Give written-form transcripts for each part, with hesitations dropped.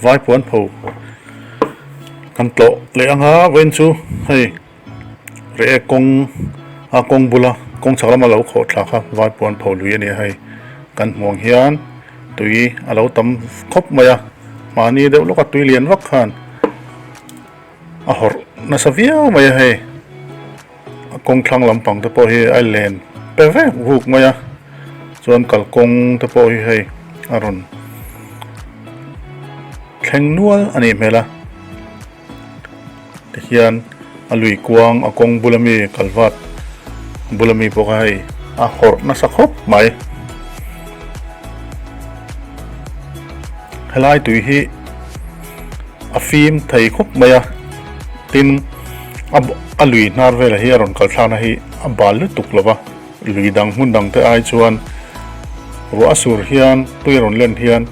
Vaipuan pho kan tlawh leh ang a vawiin chu hei reh kawng a kawng bula kawng chhak lama lo khawh thla kha Vaipuan pho lui a ni a hei kan hmuh ang hian tui a lo tam khawp mai a mahni deuh lawka tui lian vak khan a hawrh nasa viau mai a hei. A kawng thlang lampang te pawh hi a len pe vek vuk mai a chuan kalkawng te pawh hi hei a rawn thleng nual a nih hmel a tihian a lui kuang a kawng bula mi kalvat bula mi pawh kha hei a hawrh nasa khawp mai helai tui hi a fim thei khawp mai a tin a a lui hnar velah hi a rawn kal thlakna hi a bal lutuk lo va lui dang hmun dang te ai chuan ruah a sur hian tui a rawn len hian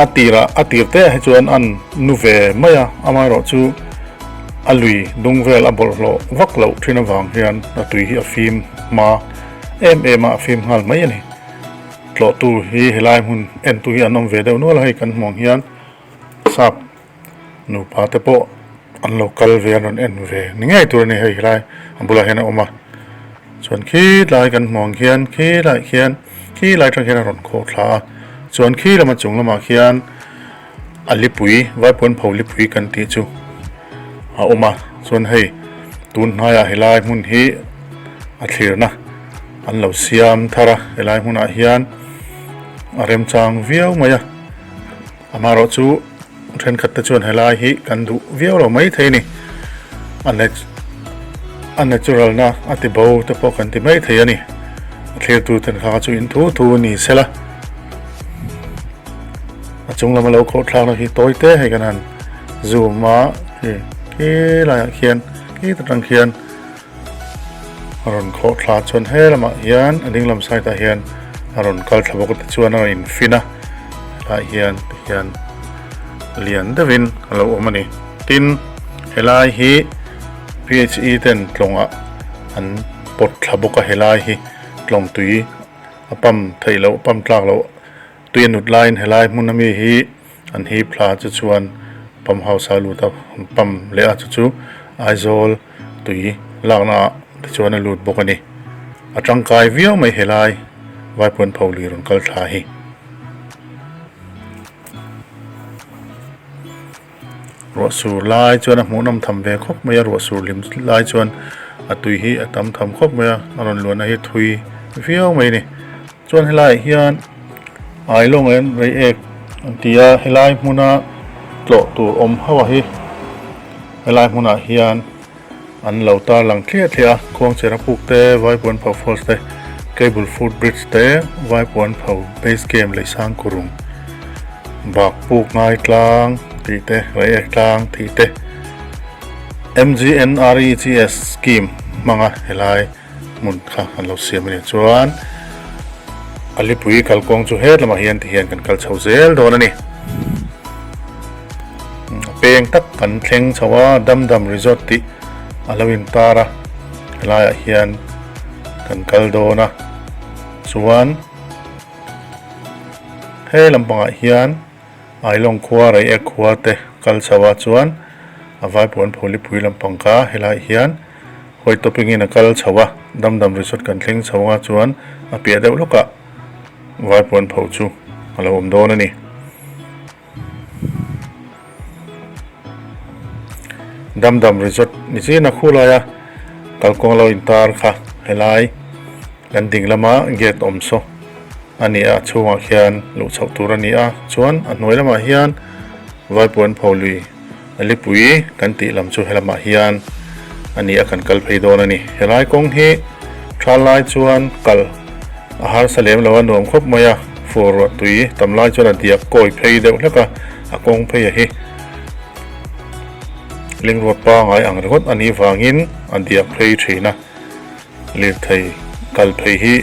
a tirah a tir te ah hi chuan an nu ve mai a amaherawh chu a lui dung vel a bawlhhlawh vak loh thin avang hian a tui hi a fim hma em em a a fim nghal mai a ni. Tlawhtu hi helai hmun entu hi an awm ve deuh nual a hei kan hmuh ang hian sap nupa te pawh an lo kal ve an rawn en ve ni ngei tur a ni hei helai a bulah hian a awm a chuan khi lai kan hmuh ang khian khi laiah khian khi lai atang khian a rawn khawh thla a chuan khi lama chung lamah khian a lipui vaipuan pho lipui kan tih chu a awm a chuan hei tun hnaiah helai hmun hi a thlirna. An lo siam thar a, helai hmunah hian a remchang viau mai a, amaherawh chu thenkhat te chuan helai hi kan duh viau lo mai thei a ni, a a natural na a ti bo te pawh kan ti mai thei a ni, a thlirtu ten kha chu in thu thu ni sela, a chung lama lo khawh thlakna hi tawi te hei kan han zoom a, hei khi laiah khian khi ta tang khian. A rawn khawh thla chuan he lamah hian a ding lam side ah hian a rawn kal thla bawk a tichuan a rawn in fin a helaiah hian tihian lian deuhin a lo awm a ni tin helai hi phe ten tlawng ah an pawt thla bawk a helai hi tlawng tui a pump theih loh pump tlak loh tui a nut laiin helai hmun ami hi. An hip thla chu chuan pump house a lut a pump leh a chu chu Aizawl tui lakna ah te chuan a lut bawk a ni. A tangkai viau mai helai Vaipuan pho lui rawn kal thla hi. Ruah sur lai chuan a hmuhnawm tham ve khawp mai a ruah sur hlim lai chuan a tui hi a tam tham khawp mai a a rawn luahna hi thui viau mai a ni. Chuan helaiah hian Ailawng leh Reiek an ti a helai hmuna tlawh tur awm ho a hi helai hmunah hian an lo tarlang thliah thliah a Khuangchera puk te Vaipuan pho falls te Cable foot bridge te Vaipuan pho base camp Leisang Kurung bak puk ngai tlang tih te Reiek tlang tih te M_G_N_R_E_G_S scheme hmanga helai. Hmun kha an lo siam a ni. Chuan a lipui kalkawng chu het lamah hian ti hian kan kal chho zel dawn a ni. A peng tak kan thleng chho a, Dam Dam Resort tih a lo intar a, helaiah hian kan kal dawn a. Chuan he lampangah hian Ailawng khua Reiek khua te kal chho a chuan a Vaipuan Pholipui lampang kha helaiah hian Hawi topping in a kal chho a, dam dam resort kan thleng chho anga chuan a piah deuh lawkah Vaipuan pho chu a lo awm dawn a ni. Dam dam resort ni chin a khu laia kalkawng lo intar kha helai kan ding lama gate awm saw a ni a, a chhungah khian luh chhoh tur a ni a, chuan a hnuai lamah hian Vaipuan pho lui Lipui kan tih lam chu helamah hian a ni a kan kal phei dawn a ni. Helai kawng hi tha lai chuan kal a harsa lem lo a nuam khawp mai a, fur ruah tui tam lai chuan a diak kawi phei deuh hlek a, a kawng phei a hi lingruat pangai ang ringawt a nih vangin a diak phei thin a, lirthei kal phei hi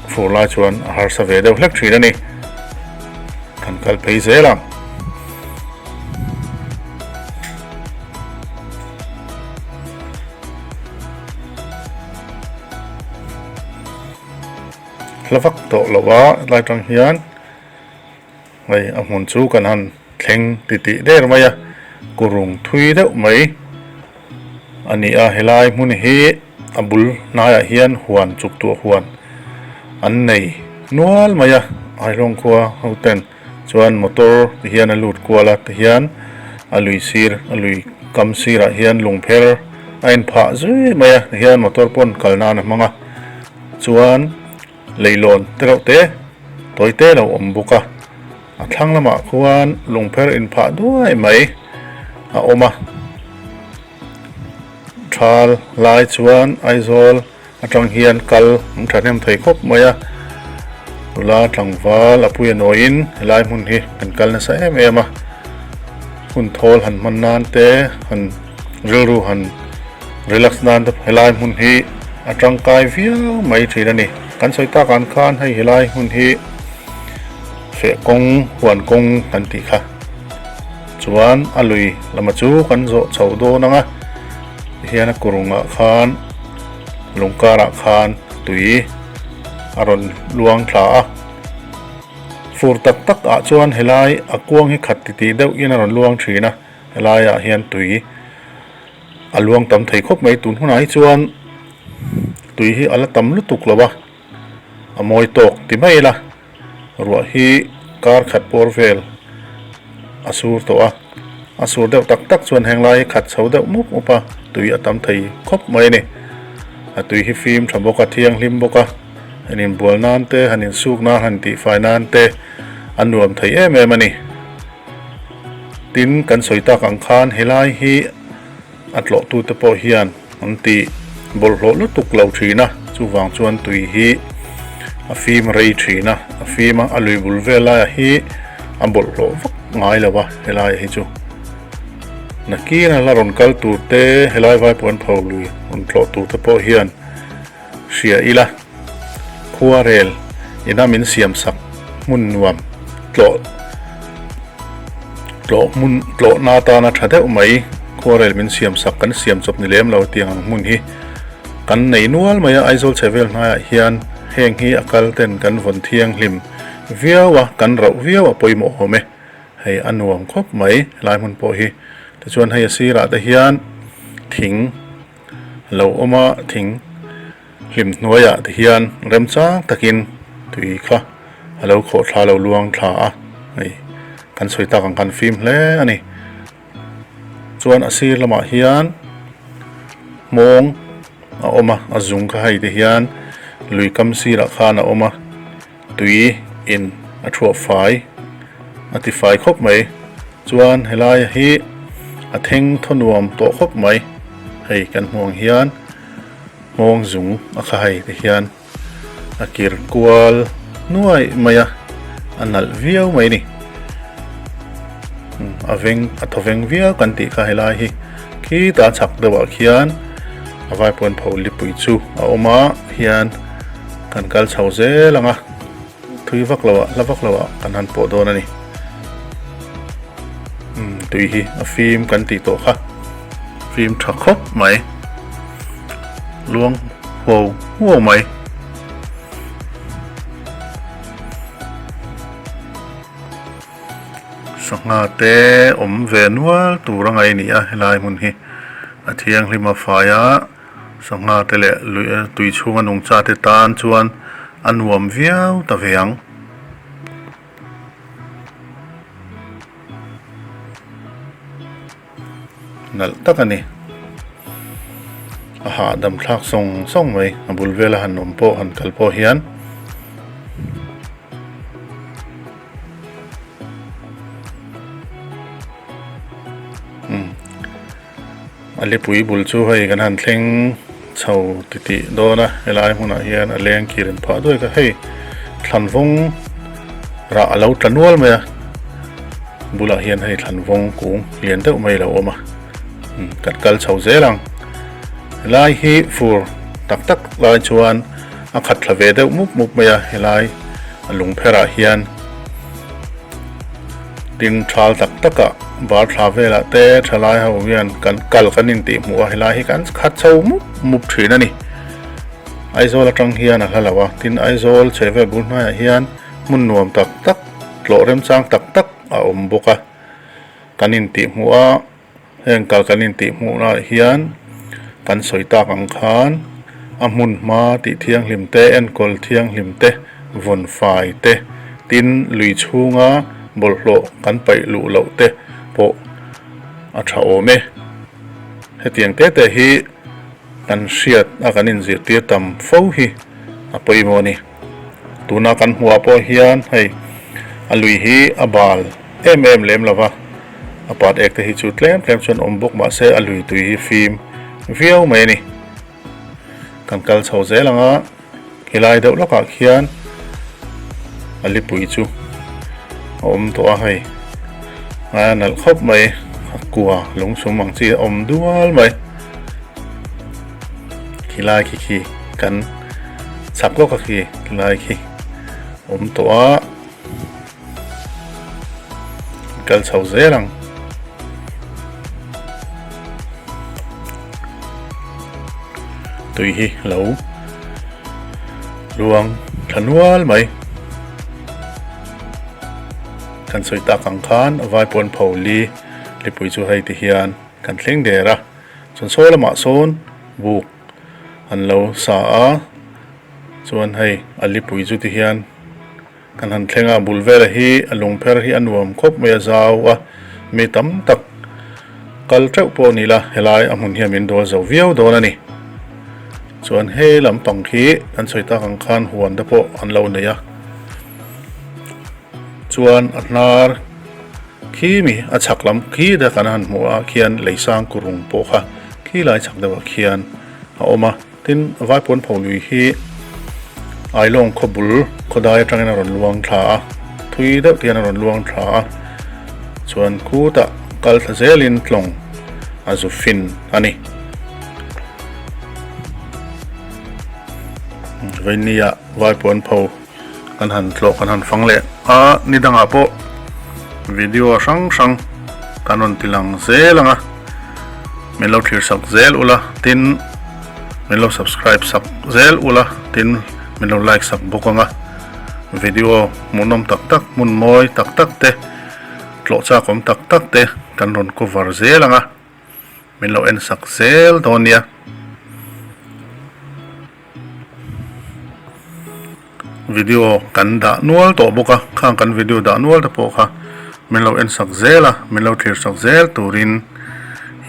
fur lai chuan a harsa ve deuh hlek thin a ni. Kan kal phei zel ang. Hla vak tawh lo a helai tang hian. Hei a hmun chu kan han thleng titih der mai a, kurung thui deuh mai a ni a, helai hmun hi a bul hnaiah hian huan chuk tuah huan an nei nual mai a, Aihlawng khua ho ten chuan motor ti hian a lut kual a tihian a lui sir a lui kam sirah hian lungpher a inphah zui mai a tihian motor pawn kal nan a hmang a chuan leilawn te reuh te tawi te lo awm bawk a a thlang lamah khuan lungpher inphah duai mai a awm a thal lai chuan Aizawl atang hian kal an thahnem thei khawp mai a nula tlangval a pui a nawiin helai hmun hi kan kal nasa em em a hun thawl han hman nan te han rilru han relax nan te helai hmun hi a tangkai viau mai thin a ni kan sawi tak ang khan hei helai hmun hi feh kawng huan kawng kan tih kha chuan a lui lama chu kan zawh chho dawn ang a tihian a kurungah khan lung karah khan tui a rawn luang thla a fur tak tak ah chuan helai a kuang hi khat titih deuh in a rawn luang thin a helai ah hian tui a luang tam thei khawp mai tun hunah hi chuan tui hi a la tam lutuk lo a a mawi tawk ti mai ila. Ruah hi kar khat pawr vel a sur tawh a, a sur deuh tak tak chuan heng lai hi khat chho deuh mup mup a, tui a tam thei khawp mai a ni. A tui hi fim tha bawk a, thianghlim bawk a, han inbual nan te, han insuk nan, han tihfai nan te a nuam thei em em a ni. Tin, kan sawi tak ang khan helai hi A tlawhtute pawh hian an ti bawlhhlawh lutuk lo thin a, chuvang chuan tui hi a fim rei thin a, a fim a, a lui bul vel laiah hi a bawlhhlawh vak ngai lo a helaiah hi chu. Nakina la rawn kal tur te, helai Vaipuan pho lui rawn tlawh tur te pawh hian hria ila, khuarel ina min siam sak hmun nuam tlawh tlawh hmun tlawhna atana tha deuh mai khuarel min siam sak kan siam chawp ni lem lo tiang ang hmun hi kan nei nual mai a Aizawl chhe vel hnaiah hian heng hi a kal ten kan vawn thianghlim viau a kan rauh viau a pawimawh awm e hei a nuam khawp mai helai hmun pawh hi tichuan hei a sirah te hian thing lo awm a thing hlim hnuaiah te hian remchang takin tui kha a lo khawh thla lo luang thla a hei kan sawi tak ang khan fim hle a ni chuan a sir lamah hian hmawng a awm a a zung kha hei te hian lui kam sirah khan a awm a. Tui in a thuah fai a ti fai khawp mai chuan helai hi a theng thaw nuam tawh khawp mai hei kan hmuh ang hian nghawng zung a kha hei ti hian a kir kual nuai mai a a nalh viau mai a ni a veng a thaw veng viau kan tih kha helai hi khitah chhak deuh ah khian a vaipuan pho lipui chu a awm a hian. Kan kal chho zel ang a, thui vak lo ah, hla vak lo ah kan han pawh dawn a ni. Umm tui hi a fim kan tih tawh kha, fim tha khawp mai, luang huau huau mai. Sangha te awm ve nual tur a ngaih a ni a, helai hmun hi a thianghlim a fai a. Sangha te leh lui tui chhunga nungcha te tan chuan a nuam viau ta ve ang. Nalh tak a ni. A hahdam thlak sawng sawng mai a bul vela han awm pawh han kal pawh hian. A lipui bul chu hei kan han thleng chho titih dawn a helai hmunah hian a leng kir in phah duai kha hei thlanvawng rah a lo tla nual mai a bulah hian hei thlanvawng kung lian deuh mai a lo awm a kan kal chho zel ang helai hi fur tak tak lai chuan a khat thla ve deuh mup mup mai a helai a lungpherah hian. Tin thal tak tak ah bar thla velah te thalai ho hian kan kal kan intih hmuh a helai hi kan khat chho mup mup thin a ni. Aizawl atang hian a hla lo a tin Aizawl chhehvel bul hnaiah hian hmun nuam tak tak. tlawh remchang tak tak a awm bawk a kan intihhmuh a. Heng kal kan intih hmuhnaah hian kan sawi tak ang khan a hmun hma tih thianghlim te, enkawl thianghlim te, vawn fai te, tin lui chhunga bawlhhlawh kan paih luh loh te pawh a tha awm e. Hetiang te te hi kan hriat a kan inzirtir tam fo hi a pawimawh a ni. Tuna kan hmuhah pawh hian hei a lui hi a bal em em lem lo va, a pat ek te hi chu tlem tlem chuan awm bawk mah se a lui tui hi fim viau mai a ni. Kan kal chho zel ang a, khilai deuh lawkah khian a lipui chu a awm tawh a hei a nalh khawp mai a kua lungsum ang chi a awm dual mai. Khilai khi khi kan chhak lawk a khi khilai khi awm tawh a kal chho zel ang. Tui hi lo luang thla nual mai. Kan sawi tak ang khan Vaipuan Pholi lipui chu hei ti hian kan thleng der a. Chuan saw lamah sawn buk an lo sa a, chuan hei a lipui chu ti hian kan han thleng a, a bul velah hi a lungpher hi a nuam khawp mai a zau a, mi tam tak kal teuh pawh a ni la helai a hmun hian min dawl zo viau dawn a ni. Chuan he lampang khi kan sawi tak ang khan huan te pawh an lo nei a, chuan a hnar. Khi mi a chhak lam khi te kan han hmuh ah khian leisang kurung pawh kha khi lai chhak deuh ah khian a awm a, tin Vaipuan pho lui hi Ailawng khaw bul khawdai atangin a rawn luang thla a, thui deuh te hian a rawn luang thla a, chuan khutah kal thla zelin tlawng a zu fin a ni. Vainia Vaipuan pho. Kan han tlawh kan han fang leh a, ni dangah pawh video hrang hrang kan rawn ti lang zel ang a, min lo thlir sak zel ula tin min lo subscribe sak zel ula tin min lo like sak bawk ang a, video hmuhnawm tak tak hmun mawi tak tak te tlawh chak awm tak tak te kan rawn cover zel ang a, min lo en sak zel dawn nia. Video kan dah nual tawh bawk a, khang kan video dah nual te pawh kha min lo en sak zel a, min lo thlir sak zel turin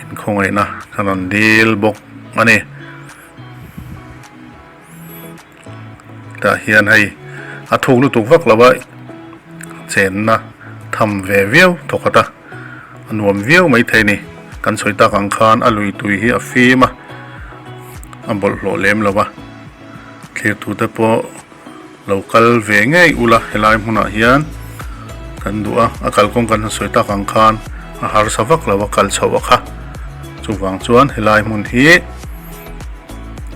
inkhawngaihna ka rawn dil bawk a ni. Tah hian hei a thuk lutuk vak lo a, chenna tham ve viau thawkhat a. A nuam viau maithei a ni. Kan sawi tak ang khan a lui tui hi a fim a, a bawlhhlawh lem lo a. Thlirtute pawh lo kal ve ngei ula helai hmunah hian kan duh a, a kalkawng kan han sawi tak ang khan a harsa vak lo a kal chhoh a kha. Chuvang chuan helai hmun hi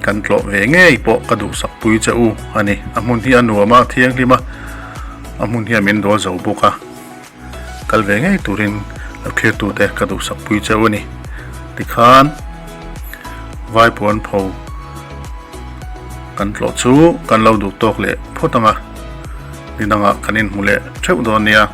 kan tlawh ve ngei pawh ka duhsak pui che u a ni. A hmun hi a nuam a, a thianghlim a, a hmun hian min dawl zo bawk a. Kal ve ngei turin lo thlirtute ka duhsak pui cheu a ni. Tikhan Vaipuan pho kan tlawh chu kan lo duh tawk leh phawt ang a, ni dangah kan inhmu leh theuh dawn nia.